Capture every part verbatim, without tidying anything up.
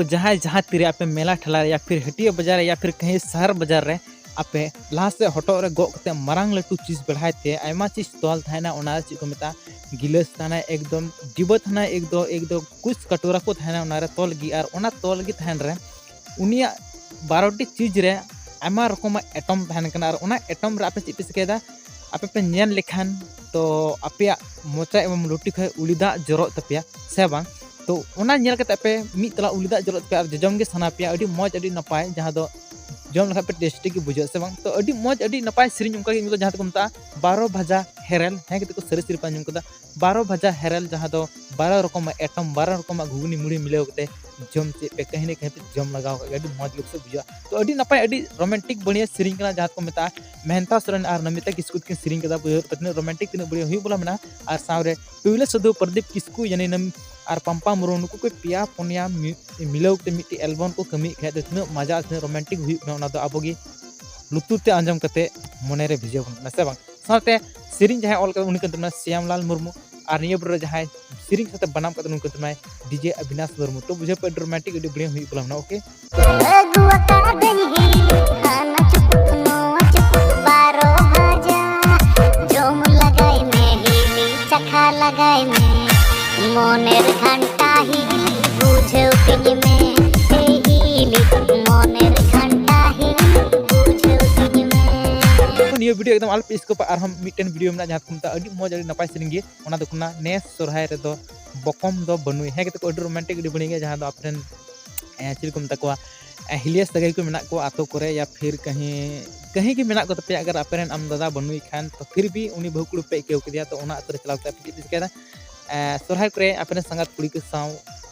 ᱡᱟᱦᱟᱸᱭ ᱡᱟᱦᱟᱸ ᱛᱤᱨᱮ ᱟᱯᱮ ᱢᱮᱞᱟ ᱴᱷᱮᱞᱟ ᱨᱮ ᱭᱟ ᱯᱷᱤᱨ ᱦᱟᱹᱴᱤᱭᱟᱹ ᱵᱟᱡᱟᱨ ᱨᱮ ᱭᱟ ᱯᱷᱤᱨ ᱠᱟᱹᱦᱤ ᱥᱟᱦᱟᱨ ᱵᱟᱡᱟᱨ ᱨᱮ ᱟᱯᱮ ᱞᱟᱦᱟ ᱥᱮᱫ ᱦᱚᱴᱚᱜ ᱨᱮ ᱜᱚᱜ ᱠᱟᱛᱮ ᱢᱟᱨᱟᱝ ᱞᱟᱹᱴᱩ ᱪᱤᱡᱽ ᱵᱮᱲᱦᱟᱭ ᱛᱮ ᱟᱭᱢᱟ ᱪᱤᱡᱽ ᱛᱚᱞ ᱛᱟᱦᱮᱱᱟ, ᱚᱱᱟ ᱪᱮᱫ ᱠᱚ ᱢᱮᱛᱟᱜᱼᱟ, ᱜᱤᱞᱟᱹᱥ ᱛᱟᱦᱮᱱᱟ, ᱮᱠᱫᱚᱢ ᱰᱤᱵᱟᱹ ᱛᱟᱦᱮᱱᱟ, ᱮᱠᱫᱚᱢ ᱮᱠᱫᱚᱢ ᱠᱩᱪ ᱠᱟᱴᱳᱨᱟ ᱠᱚ ᱛᱟᱦᱮᱱᱟ ᱚᱱᱟᱨᱮ ᱛᱚᱞ ᱜᱮ᱾ ᱟᱨ ᱚᱱᱟ ᱛᱚᱞ ᱜᱮ ᱛᱟᱦᱮᱱ ᱨᱮ ᱩᱱᱤᱭᱟᱜ ᱵᱟᱨᱚᱴᱤ ᱪᱤᱡᱽ ᱨᱮ ᱟᱭᱢᱟ ᱨᱚᱠᱚᱢᱟᱜ ᱮᱴᱚᱢ ᱛᱟᱦᱮᱱ ᱠᱟᱱᱟ᱾ ᱟᱨ ᱚᱱᱟ ᱮᱴᱚᱢ ᱨᱮ ᱟᱯᱮ ᱪᱮᱫ ᱯᱮ ᱪᱤᱠᱟᱹᱭᱮᱫᱟ? ᱟᱯᱮ ᱯᱮ ᱧᱮᱞ ᱞᱮᱠᱷᱟᱱ ᱛᱚ ᱟᱯᱮᱭᱟᱜ ᱢᱚᱪᱟ ᱮᱵᱚᱝ ᱞᱩᱴᱤ ᱠᱷᱚᱱ ᱩᱞᱤ ᱫᱟᱜ ᱡᱚᱨᱚᱜ ᱛᱟᱯᱮᱭᱟ, ᱥᱮ ᱵᱟᱝ? ᱛᱚ ᱚᱱᱟ ᱧᱮᱞ ᱠᱟᱛᱮ ᱟᱯᱮ ᱢᱤᱫ ᱛᱟᱞᱟ ᱩᱞᱤ ᱫᱟᱜ ᱡᱚᱨᱚᱜ ᱛᱟᱯᱮᱭᱟ ᱟᱨ ᱡᱚᱡᱚᱢ ᱜᱮ ᱥᱟᱱᱟ ᱯᱮᱭᱟ᱾ ᱟᱹᱰᱤ ᱢᱚᱡᱽ, ᱟᱹᱰᱤ ᱱᱟᱯᱟᱭ, ᱡᱟᱦᱟᱸ ᱫᱚ ᱡᱚᱢ ᱞᱮᱠᱷᱟᱡ ᱯᱮ ᱴᱮᱥᱴᱤ ᱜᱮ ᱵᱩᱡᱷᱟᱹᱜᱼᱟ, ᱥᱮ ᱵᱟᱝ? ᱛᱚ ᱟᱹᱰᱤ ᱢᱚᱡᱽ, ᱟᱹᱰᱤ ᱱᱟᱯᱟᱭ ᱥᱮᱨᱮᱧ ᱚᱱᱠᱟ ᱜᱮ ᱢᱤᱫ ᱫᱚ ᱡᱟᱦᱟᱸ ᱫᱚᱠᱚ ᱢᱮᱛᱟᱜᱼᱟ ᱵᱟᱨᱚ ᱵᱷᱟᱡᱟ ᱦᱮᱨᱮᱞ᱾ ᱦᱮᱸ ᱜᱟᱛᱮ ᱠᱚ, ᱥᱟᱹᱨᱤ ᱥᱟᱹᱨᱤ ᱯᱮ ᱟᱸᱡᱚᱢ ᱠᱟᱫᱟ, ᱵᱟᱨᱚ ᱵᱷᱟᱡᱟ ᱦᱮᱨᱮᱞ, ᱡᱟᱦᱟᱸ ᱫᱚ ᱵᱟᱨᱚ ᱨᱚᱠᱚᱢᱟᱜ ᱮᱴᱚᱢ, ᱵᱟᱨᱚ ᱨᱚᱠᱚᱢᱟᱜ ᱜᱷᱩᱜᱽᱱᱤ ᱢᱩᱲᱤ ᱢᱤᱞᱟᱹᱣ ᱠᱟᱛᱮ ᱡᱚᱢ ᱪᱮᱫ ᱯᱮ, ᱠᱟᱹᱦᱤᱱᱤ ᱠᱟᱹᱦᱤᱱᱤ ᱯᱮ ᱡᱚᱢ ᱞᱟᱜᱟᱣ ᱠᱟᱜ ᱜᱮ, ᱟᱹᱰᱤ ᱢᱚᱡᱽ ᱜᱮ ᱵᱩᱡᱷᱟᱹᱜᱼᱟ᱾ ᱛᱚ ᱟᱹᱰᱤ ᱱᱟᱯᱟᱭ, ᱟᱹᱰᱤ ᱨᱳᱢᱟᱱᱴᱤᱠ ᱵᱟᱹᱲᱤᱭᱟᱹ ᱥᱮᱨᱮᱧ ᱠᱟᱱᱟ, ᱡᱟᱦᱟᱸ ᱫᱚᱠᱚ ᱢᱮᱛᱟᱜᱼᱟ ᱢᱮᱦᱮᱱᱛᱟ ᱥᱚᱨᱮᱱ ᱟᱨ ᱱᱚᱢᱤᱛᱟ ᱠᱤᱥᱠᱩ ᱛᱟᱹᱠᱤᱱ ᱥᱮᱨᱮᱧ ᱠᱟᱫᱟ᱾ ᱵᱩᱡᱷᱟᱹᱣ ᱯᱮ ᱛᱤᱱᱟᱹᱜ ᱨᱳᱢᱟᱱᱴᱤᱠ, ᱛᱤᱱᱟᱹᱜ ᱵᱟᱹᱲᱤᱭᱟᱹ ᱦᱩᱭᱩᱜ ᱵᱚᱞᱟ ᱢᱮᱱᱟᱜᱼᱟ᱾ ᱟᱨ ᱥᱟᱶᱨᱮ ᱯᱩᱭᱞᱟᱹ ᱥᱟᱹᱫᱷᱩ ᱯᱨᱚᱫᱤᱯ ᱠᱤᱥᱠᱩ ᱭᱟᱱᱤ ᱱᱚᱢ-, ᱟᱨ ᱯᱟᱢᱯᱟ ᱢᱩᱨᱢᱩ, ᱱᱩᱠᱩ ᱠᱚ ᱯᱮᱭᱟ ᱯᱩᱱᱭᱟ ᱢᱤ-, ᱢᱤᱞᱟᱹᱣ ᱠᱟᱛᱮ ᱢᱤᱫᱴᱤᱡ ᱮᱞᱵᱟᱢ ᱠᱚ ᱠᱟᱹᱢᱤᱭᱮᱫ ᱠᱷᱟᱡ ᱫᱚ ᱛᱤᱱᱟᱹᱜ ᱢᱟᱡᱟ ᱟᱨ ᱛᱤᱱᱟᱹᱜ ᱨᱳᱢᱟᱱᱴᱤᱠ ᱦᱩᱭᱩᱜ ᱠᱟᱱᱟ, ᱚᱱᱟ ᱫᱚ ᱟᱵᱚ ᱜᱮ ᱞᱩᱛᱩᱨ ᱛᱮ ᱟᱸᱡᱚᱢ ᱠᱟᱛᱮ ᱢᱚᱱᱮ ᱨᱮ ᱵᱷᱤᱡᱟᱹᱣ ᱵᱚᱱ ᱠᱟᱱᱟ, ᱥᱮ ᱵᱟᱝ? ᱥᱟᱶᱛᱮ ᱥᱮᱨᱮᱧ ᱡᱟᱦᱟᱸᱭ ᱚᱞ ᱠᱟᱫᱟ ᱩᱱᱤ ᱠᱟᱱ ᱛᱟᱵᱚᱱᱟ ᱥᱭᱟᱢᱞᱟᱞ ᱢᱩᱨᱢᱩ, ᱟᱨ ᱱᱤᱭᱟᱹ ᱵᱚᱨᱮ ᱡᱟᱦᱟᱸᱭ ᱥᱮᱨᱮᱧ ᱥᱟᱶᱛᱮ ᱵᱟᱱᱟᱢ ᱠᱟᱫᱟ ᱩᱱᱤ ᱠᱟᱱ ᱛᱟᱵᱚᱱᱟᱭ ᱰᱤᱡᱮ ᱚᱵᱤᱱᱟᱥ ᱢᱩᱨᱢᱩ᱾ ᱛᱚ ᱵᱩᱡᱷᱟᱹᱣ ᱯᱮ, ᱟᱹᱰᱤ ᱨᱳᱢᱟᱱᱴᱤᱠ, ᱟᱹᱰᱤ ᱵᱟᱹᱲᱤᱭᱟᱹ ᱦᱩᱭᱩᱜ ᱵᱚᱞᱟ ᱢᱮᱱᱟᱜᱼᱟ, ᱳᱠᱮ? ᱟᱹᱜᱩ ᱟᱠᱟᱫᱟᱹᱧ ᱦᱤᱞᱤ, ᱦᱟᱱᱟ ᱪᱩᱯᱩᱫ ᱱᱚᱣᱟ ᱪᱩᱯᱩᱫ ᱵᱟᱨᱚ ᱵᱷᱟᱡᱟ᱾ ᱡᱚᱢ ᱞᱟᱜᱟᱭ ᱢᱮ ᱦᱤᱞᱤ, ᱪᱟᱠᱷᱟ ᱞᱟᱜᱟᱭ ᱢᱮ᱾ ᱢᱚᱱᱮᱨ ᱜᱷᱟᱱᱴᱟ ᱦᱤᱞᱤ, ᱵᱩᱡᱷᱟᱹᱣ ᱛᱤᱧ ᱢᱮ᱾ ᱮ ᱦᱤᱞᱤ, ᱢᱚᱱᱮᱨ ᱜᱷᱟᱱᱴᱟ ᱦᱤᱞᱤ, ᱵᱩᱡᱷᱟᱹᱣ ᱛᱤᱧ ᱢᱮ᱾ ᱱᱤᱭᱟᱹ ᱵᱷᱤᱰᱤᱭᱳ ᱮᱠᱫᱚᱢ ᱟᱞᱚᱯᱮ ᱥᱠᱤᱯᱟ, ᱟᱨᱦᱚᱸ ᱢᱤᱫᱴᱮᱱ ᱵᱷᱤᱰᱤᱭᱳ ᱢᱮᱱᱟᱜᱼᱟ ᱡᱟᱦᱟᱸ ᱠᱚ ᱢᱮᱛᱟᱜᱼᱟ ᱟᱹᱰᱤ ᱢᱚᱡᱽ, ᱟᱹᱰᱤ ᱱᱟᱯᱟᱭ ᱥᱮᱨᱮᱧ ᱜᱮ, ᱚᱱᱟ ᱫᱚ ᱠᱟᱱᱟ ᱱᱮᱥ ᱥᱚᱨᱦᱟᱭ ᱨᱮᱫᱚ ᱵᱚᱠᱚᱢ ᱫᱚ ᱵᱟᱹᱱᱩᱭ᱾ ᱦᱮᱸ ᱜᱟᱛᱮ ᱠᱚ, ᱟᱹᱰᱤ ᱨᱳᱢᱟᱱᱴᱤᱠ, ᱟᱹᱰᱤ ᱵᱟᱹᱲᱤᱡ ᱜᱮ, ᱡᱟᱦᱟᱸ ᱫᱚ ᱟᱯᱮᱨᱮᱱ, ᱮ, ᱪᱮᱫ ᱠᱚ ᱢᱮᱛᱟ ᱠᱚᱣᱟ, ᱮ, ᱦᱤᱞᱤᱭᱟᱹ ᱥᱟᱹᱜᱟᱹᱭ ᱠᱚ ᱢᱮᱱᱟᱜ ᱠᱚᱣᱟ ᱟᱛᱳ ᱠᱚᱨᱮ ᱭᱟ ᱯᱷᱤᱨ ᱠᱟᱹᱦᱤ, ᱠᱟᱹᱦᱤ ᱜᱮ ᱢᱮᱱᱟᱜ ᱠᱚ ᱛᱟᱯᱮᱭᱟ, ᱟᱜᱟᱨ ᱟᱯᱮᱨᱮᱱ ᱟᱢ ᱫᱟᱫᱟ ᱵᱟᱹᱱᱩᱭ ᱠᱷᱟᱱ, ᱛᱚ ᱯᱷᱤᱨ ᱵᱷᱤ ᱩᱱᱤ ᱵᱟᱹᱦᱩ ᱠᱩᱲᱤ ᱯᱮ ᱟᱹᱭᱠᱟᱹᱣ ᱠᱮᱫᱮᱭᱟ, ᱛᱚ ᱚᱱᱟ ᱟᱛᱳ ᱨᱮ ᱪᱟᱞᱟᱣ ᱠᱟᱛᱮ ᱟᱯᱮ ᱪᱮᱫ ᱯᱮ ᱪᱤᱠᱟᱹᱭᱮᱫᱟ? ᱮ, ᱥᱚᱨᱦᱟᱭ ᱠᱚᱨᱮ ᱟᱯᱮᱨᱮᱱ ᱥᱟᱸᱜᱟᱛ ᱠᱩᱲᱤ ᱠᱚ ᱥᱟᱶ,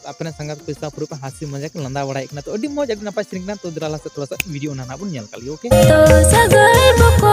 ᱟᱯᱮᱨᱮᱱ ᱥᱟᱸᱜᱟᱛ ᱠᱩᱲᱤ ᱥᱟᱶ ᱯᱩᱨᱟᱹ ᱯᱮ ᱦᱟᱹᱥᱤ ᱢᱟᱡᱟᱠ ᱞᱟᱸᱫᱟ ᱵᱟᱲᱟᱭᱮᱫ ᱠᱟᱱᱟ᱾ ᱛᱚ ᱟᱹᱰᱤ ᱢᱚᱡᱽ, ᱟᱹᱰᱤ ᱱᱟᱯᱟᱭ ᱥᱮᱨᱮᱧ ᱠᱟᱱᱟ᱾ ᱛᱚ ᱫᱮᱞᱟ ᱞᱟᱦᱟ ᱥᱮᱫ ᱛᱷᱚᱲᱟ ᱥᱟ ᱵᱷᱤᱰᱤᱭᱳ ᱚᱱᱟ ᱱᱟᱦᱟᱜ ᱵᱚᱱ ᱧᱮᱞ ᱠᱟᱜ ᱞᱮᱜᱮ, ᱳᱠᱮ? ᱛᱚ ᱥᱟᱹᱜᱟᱹᱭ ᱵᱚᱠᱚ